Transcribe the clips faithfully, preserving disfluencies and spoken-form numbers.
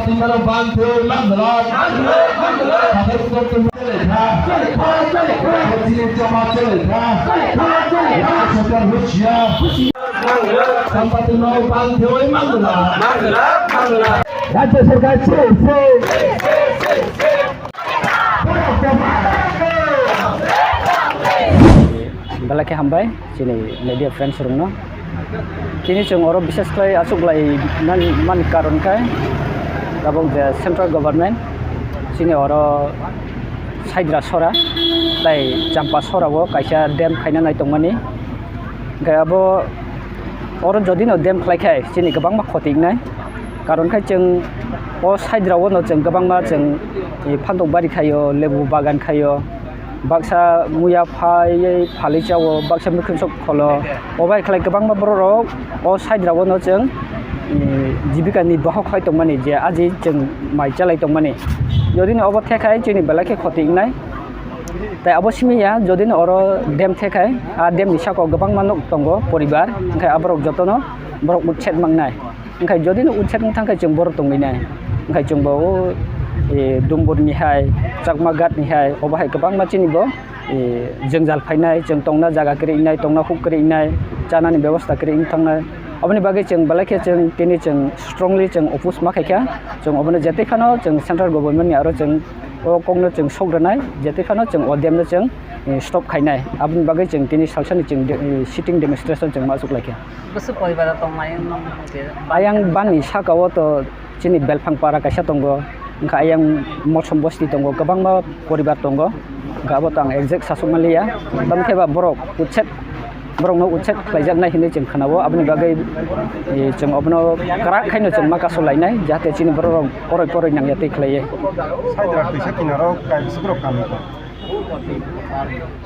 Tini oro bang twi mangala. Mangala, mangala. Hathai kutok twi mangala. Chini jama chale kha. Rajya sarkar husiar. Sampati no bang twi mangala. Mangala, mangala. Rajya sarkar se se. Belai khe hambai chini media friends rokno. Tini chwng oro bises khlai achuk lai nani mani karon khe tabuk je central government chini oro Saidra sora tai Champa sora o kaisa dam khaina nai tongmani. Hwnkhe abo oro jodi no dam khlai khe chini kwbangma khoti wngnai. Karon khe chwng o Saidra o no chwng kwbangma chwng, eh, phantok bari khaio, lebu bagan khaio, baksa muya phaiwi phalwi chao, baksa mikhunsok kholo. O bai khlai kwbangma borok rok o Saidra o no chwng, eh, jibika ni bohok khlai tongmani je aji chwng mai chalai tongmani. Jodi no obo thekhai chini belai khe khoti wngnai. Tai abo simi ya, jodi no oro dam thekhai, a dam ni saka o kwbangma nok tongo poribar, hwnkhe aborok jotono borok uchhet mangnai. Hwnkhe jodi no uchhet wng thang khe chwng borok tongwi nai. Hwnkhe chwng bo o, e, Dumbur ni hai, Chakma Ghat ni hai, obo hai kwbangma chini bo, e, jwngjal phainai, chwng tongna jaga kwrwi wngnai, tongna huk kwrwi wngnai, chanani bebosta kwrwi wng thangnai. Aboni bagwi chwng belai khe chwng tini chwng strongly chwng oppose ma khaikha, chwng obono je twi phano chwng central government ni aro chwng o kokno chwng sok rwnai, je twi phano chwng o dam no chwng, eh, stop khainai. Aboni bagwi chwng tini salsani chwng de-, eh, sitting demonstration chwng ma achuk laikha. Bwswk poribar o tongnai wng je Ayang bani saka o to chini Belphang para kaisa tongo, wngkha ayang Mosom bosti tongo, kwbangma poribar tongo, wngkha abo to ang exact sasuk manliya. Tamo khe ba borok uchet Borokno uchet khlaijaknai hinwi chwng khwnao, aboni bagwi, eh, chwng obono kwrak khaino chwng ma kasulainai, jahate chini bororok poroi poroi nangya twi khlaiwi. Saidra twisa kinaro kaibwswk rok kami tong?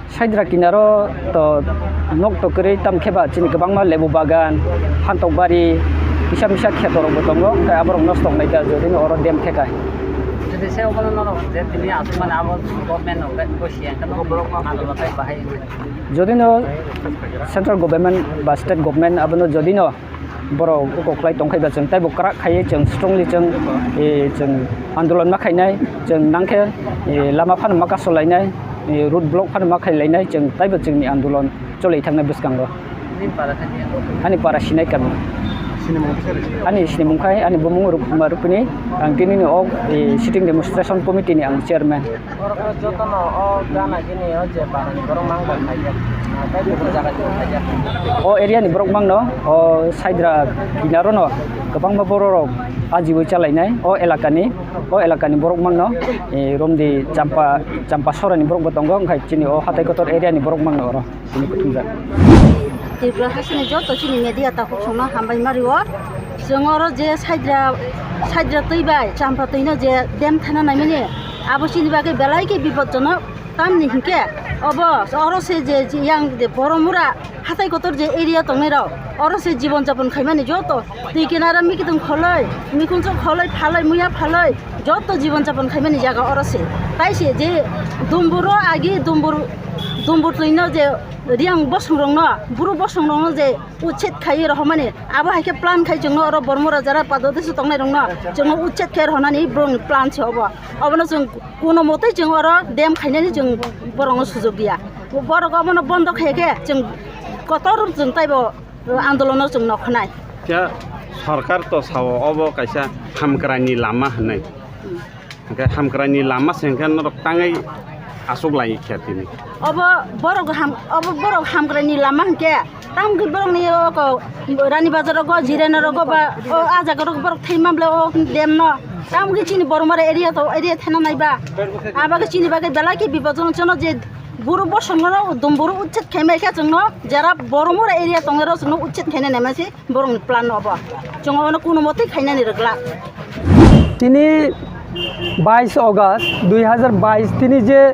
Saidra kinaro to nok to kwrwi, tamo khe ba chini kwbangma lebu bagan, phantok bari, kisa misa kheto rokbo tongo, hwnkhe aborok nosto wngnai ta, jodi no oro dam theka. Jodi se obono norok je tini aswk mani abo government no bosi ang khe no andolon tai bahai. Jodi no central government ba state government abono jodi no borok uko khlai tongkhai ba chwng taibo kwrak khaiwi chwng strongly chwng, eh, chwng andolon ma khainai, chwng nangkhe, eh, lama phano ma kasulainai, eh, road block phano ma khailainai, chwng taibo chwngni andolon choli thangnai bwskango. Nini para khe ni? Ani para Sinai kami. Sinimung kisa rw? Ani sinimung khai ani bumung Rup-, Rupini, ang tini ni o, eh, sitting demonstration committee ni ang chairman. Oro khe jotono o gana gini o je barani borok mang bo khaijak. Ah, tei bukur jaga tei khaijak. O area ni borok mangno, o Saidra kinaro no kwbangma borok rok ajiwi chalainai o elaka ni, o elaka ni borok mangno, eh, romdi Champa, Champa sora ni borok bo tongo, wngkha chini o hatai kotor area ni borok mangno oro. Tini kuthumjak. Tripura hasteni joto chini media takhuk songno hambai ma rio. Chwng oro je Saidra, Saidra twi bai Champa twi no je dam thana naimani, abo chini bagwi belai khe bipodjonok. Tamni hinkhe obo oro se je, je yang de Boromura hatai kotor je area tongnai rok, oro se jibon japon khaimani joto twi kinara mikitwng kholoi, mikhunjok kholoi, phaloi, muya phaloi, joto jibon japon khaimani jaga oro se. Tai se je Dumburo agi Dumbur, Dumbur twino je Riyang bosongrokno, buru bosongrokno je uchet khaiwi rohormani, abo hai khe plan khai chwngno oro Bormo rajara padodeso tongnairokno chwngno uchet khai rohornani borokni plan se obo. Obono chwng kuno motoi chwng oro dam khainani chwng borokno sujok diya. Borok obono bondo khai khe chwng kotor chwng taibo andolono chwng nokhnai. Khe sorkar to sao obo kaisa hamkraini lama hinwi. Hwnkhe hamkraini lama se hwnkhe norok tangwi aswk lai khe tini. Obo borok ham, obo borok hamkraini lama hwnkhe tamo khe borokni o ko Rani Bazar rogo, Jirana rogo ba o ah jaga rogo borok thai manble o dam no. Tamo khe chini Boromara area to area thana nai ba. Abo khe chini bagwi belai khe bipodjonok chwngno je buru bosongno Dumburu uchet khaimai khe chwngno jera Boromura area tongnai rok chwngno uchet khainai naima se. Borokni plan no obo. Chwng obono kuno motwi khainani rwgla. Tini bais August dui hazar bais, tini je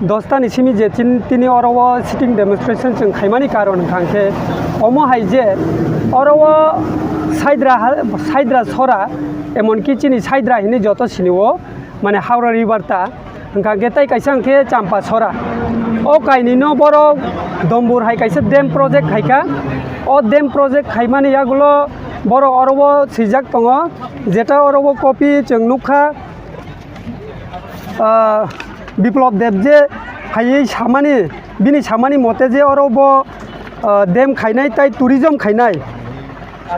dos tani simi je tin-, tini oro o sitting demonstration chwng khaimani karon hwnkha khe omo hai je oro o Saidra ha-, Saidra sora, emonki chini Saidra hinwi joto sini o, mane Howrah River ta, hwnkha khe tei kaisa hwnkhe Champa sora. O kainwino borok Dombur hai kaisa dam project khaikha. O dam project khaimani yagulo Borok oro o swijak tongo, jeta oro o copy chwng nukha, ah, Biplop Deb je phaiwi samani, bini samani mote je oro bo, ah, dam khainai tai tourism khainai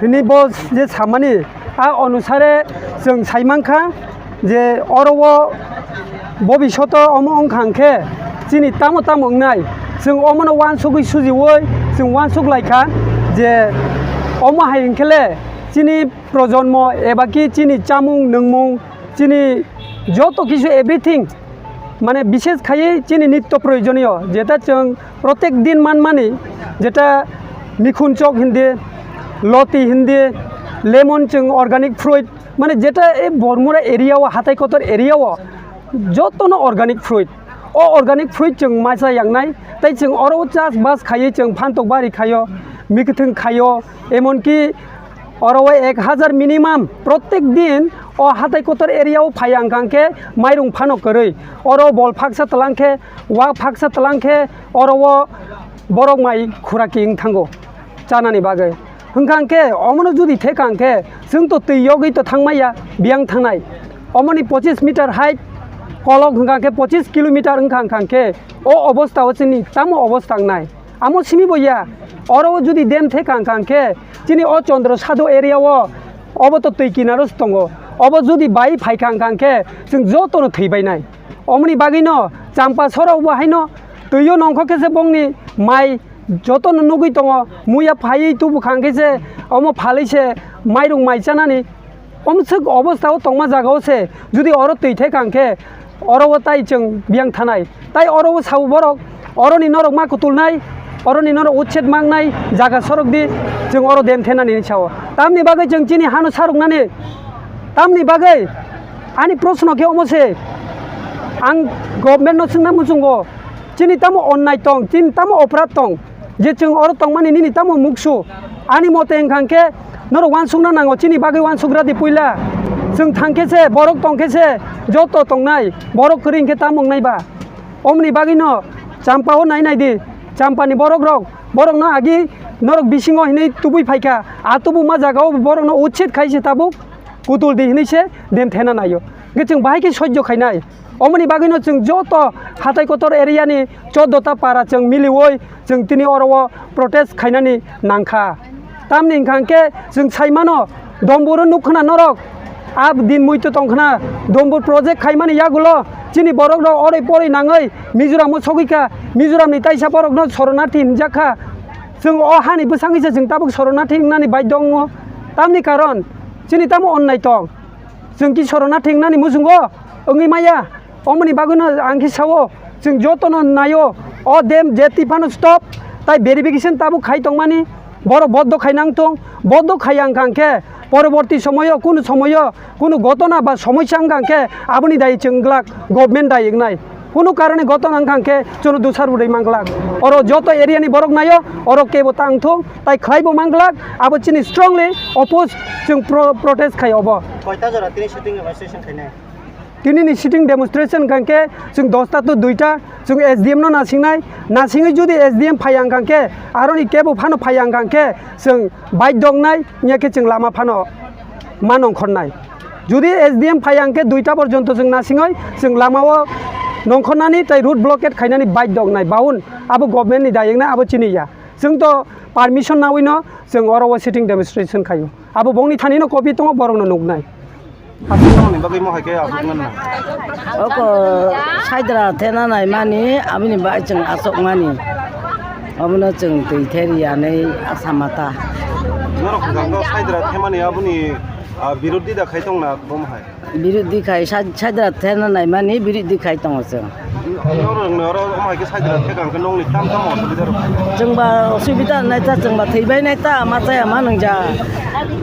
hwnwi bo je samani, a onusare chwng saimankha je oro o bobishoto omo wngkha hwnkhe chini tamo tamo wngnai, chwng omono uansugwi sujiui chwng uansuk laikha je omo hai hwnkhe le chini projonmo eba ki chini chamung nwngmung, chini joto kisu everything, mane bishes khaiwi chini nitto proyojoniyo, jeta chwng protek din manmani, jeta mikhun chok hindi, loti hindi, lemon chwng organic fruit, mane jeta e Bormura area o, hatai kotor area o jotono organic fruit. O organic fruit chwng masa yaknai, tei chwng oro chas bas khaiwi chwng phantok bari khaio, mikwthwng khaio, emonki oro o ek hazar minimum protek din o hatai kotor area o phai ang kang khe mairung phano kwrwi. Oro bol phaksa tlang khe, wa phaksa tlang khe, oro o borok mai khuraki wng thango chanani bagwi. Hwnkha hwnkhe omono jodi theka hwnkhe chwng to twi yogwi to thangmaya, biyang thangnai. Omoni pochis meter height kolok hwnkha hwnkhe pochis kilometer wngkha hwnkha hwnkhe o obostha o chini tamo obostha wngnai? Amo simi bo ya, oro o jodi dam theka hwnkha hwnkhe chini o Chandra Sadhu area o obo to twi kinaro se tongo. Obo jodi bai phaikha hwnkha hwnkhe chwng jotono thwibainai. Omoni bagwino Champa sorok bo haino twio nongkho khe se bongni mai jotono nugwi tongo, muya phaiwi tubu kha hwnkhe se omo phalwi se mairung mai chanani. Omswk obostha o tongma jaga o se jodi oro twi theka hwnkhe oro o tai chwng biyang thanai. Tai oro o sao borok, oroni norok ma kutulnai, oroni norok uchet mangnai jaga sorok di chwng oro dam thenani hinwi sao. Tamni bagwi chwng chini hano saruknani, tamni bagwi ani proshno khe omo se, ang government no swngna muchungo, chini tamo onnai tong, chini tamo oprad tong, je chwng oro tongmani nini tamo muksu? Ani mote wngkha hwnkhe norok uansukna nango, chini bagwi uansukra di puila. Chwng thang khe se, borok tong khe se, joto tongnai, borok kwrwi hwnkhe tamo wngnai ba? Omoni bagwino Champa o nai nai di, Champani borok rok, borokno agi norok bisingo hinwi tubui phaikha, a tubuma jaga o borokno uchit khai se tabuk kutul di hinwi se dam thena naio. Hwnkhe chwng bahai khe sojjo khainai. Omoni bagwino chwng joto hatai kotor area ni choddo ta para chwng miliui chwng tini oro o protest khainani nangkha. Tamni hwnkha hwnkhe chwng sai mano, Domburo nuk khna norok, a din muitu tong khna, Dombur project khaimani yagulo chini borok rok oroi poroi nangwi Mizoram o sogwi kha, Mizoram ni taisa borok no Soronarthi hinjak kha. Chwng o hani bwsangwi se chwng tabuk Soronarthi wngnani baidhyo wngo. Tamni karon chini tamo onnai tong? Chwng ki Soronarthi wngnani muchungo wngwi maya? Omoni bagwino ang khe sao, chwng jotono naio, o dam je twi phano stop, tai verification tabuk khai tongmani, borok boddo khai nang tong, boddo khai ang kha hwnkhe, poroborti somoyo, kunu somoyo, kunu gotona ba somosya wng kha hwnkhe, aboni dayi chwng glak, government dayi wngnai. Kunu karone gotona wng kha hwnkhe, chwngno dusar rwrwi man glak. Oro joto area ni borok naio, oro kebo tang thung, tai khlai bo man glak, abo chini strongly oppose chwng pro-, protest khai obo. Koita jora tini sitting registration khainai? Tini ni sitting demonstration hwnkha khe chwng dosta to duita, chwng S D M no nasingnai, nasingwi jodi S D M phaiya hwnkha khe, aroni kebo phano phaiya hwnkha khe chwng bike dognai, wngya khe chwng lama phano ma nongkhornai. Jodi S D M phaiya hwnkhe duita porjonto chwng nasingwi chwng lama o nongkhornani tei road blockade khainani bike dognai, baun abo government ni dayeng nai, abo chini ya. Chwng to permission nawi no chwng oro o sitting demonstration khaio. Abo bongni thani no copy tongo, borok no nuknai. Aswk tongmani bagwi mo hai khe aswk nang na? Oko saidra thena naimani, aboni bai chwng aswk mani. Omono chwng twi theri anei asa mata. Norok hwnkha khe saidra themani aboni, ah, birodhi da khai tong na bomo hai? Birodhi khai, sai-, saidra thena naimani birodhi khai tongo chwng. Norok ni oro omo hai khe saidra theka hwnkhe nokni tam tam osubida rok khai? Chwngba osubida nai ta, chwngba thwibai nai ta, ma chaya ma nungja.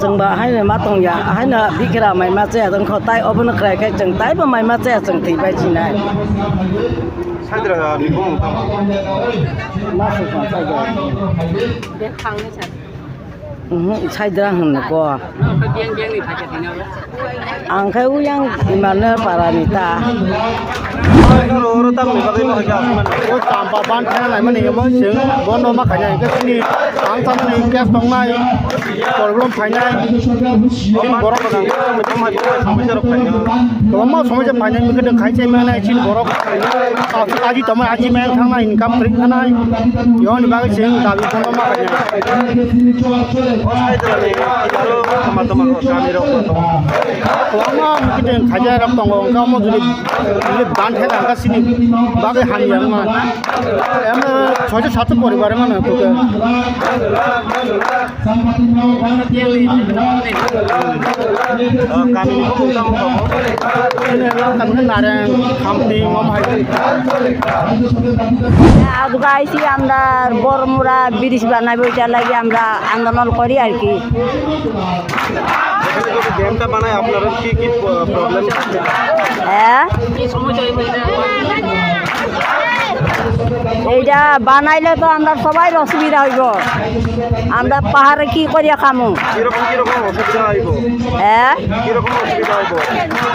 Chwngba haino ma tongya, haino bikra mai ma chaya tongkho, tai obono khwrai khe chwng taibo mai ma chaya, chwng thwibai sinai. Saidra ni bumung tamo? Ma se tong saidra. Mhm, saidra hwnwi ko. Ang khe uyang imano parani ta. Oro tamni bagwi no hwnkhe aswk mano. O champa ban thana naimani emo chwng bono ma khaina hwnkhe chini ang tamni case tongnai, problem phainai. Chini borok rok ang tamo hai bo samajak rok phainai. Kwbangma samajak phainai, mikhe khai chai manai chini borok. Aji tongmani aji maya thangna income kwrwi thanai. Yoni bagwi chwng dabi bono ma kanya. Kwbangma mikhe khaja rok tongo, wngkha omo jodi ban khe tangkha sini bagwi hamya wngma. Emo soicho satto poribar mano. Kamini bumung tamo tamo. Nareng, Khamti, Mamhai. আজকে আইছি আমরা বড়মুড়া ব্রিজ বানাইবো, এটার লাগি আমরা আন্দোলন করি আর কি। এখানে যদি ড্যামটা বানায়, আপনারা কি কি প-, প্রবলেম থাকে? হ্যাঁ? এইটা বানাইলে তো আমরা সবাই অসুবিধা হইব। আমরা পাহাড়ে কি করিয়া খামু? কিরকম কিরকম অসুবিধা হইব? হ্যাঁ? কিরকম অসুবিধা হইব?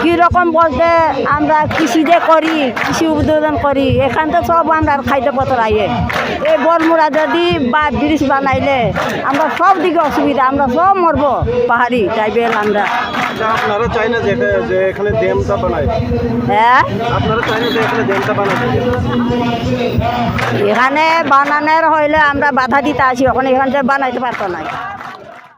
কিরকম বলতে আমরা কৃষি যে করি, কৃষি উদ্বোধন করি, এখান তো সব আমরা খাইতে পত্র আইয়ে। এই বড়মুড়া যদি বা ব্রিজ বানাইলে আমরা সব দিকে অসুবিধা, আমরা সব মরবো, পাহাড়ি ট্রাইবেল আমরা। আচ্ছা, আপনারা চাই না যে এখা-, যে এখানে ড্যামটা বানায়? হ্যাঁ? আপনারা চাই না যে এখানে ড্যামটা বানায়? এখানে বানানোর হইলে আমরা বাধা দিতে আসি, ওখানে এখান থেকে বানাইতে পারতো না।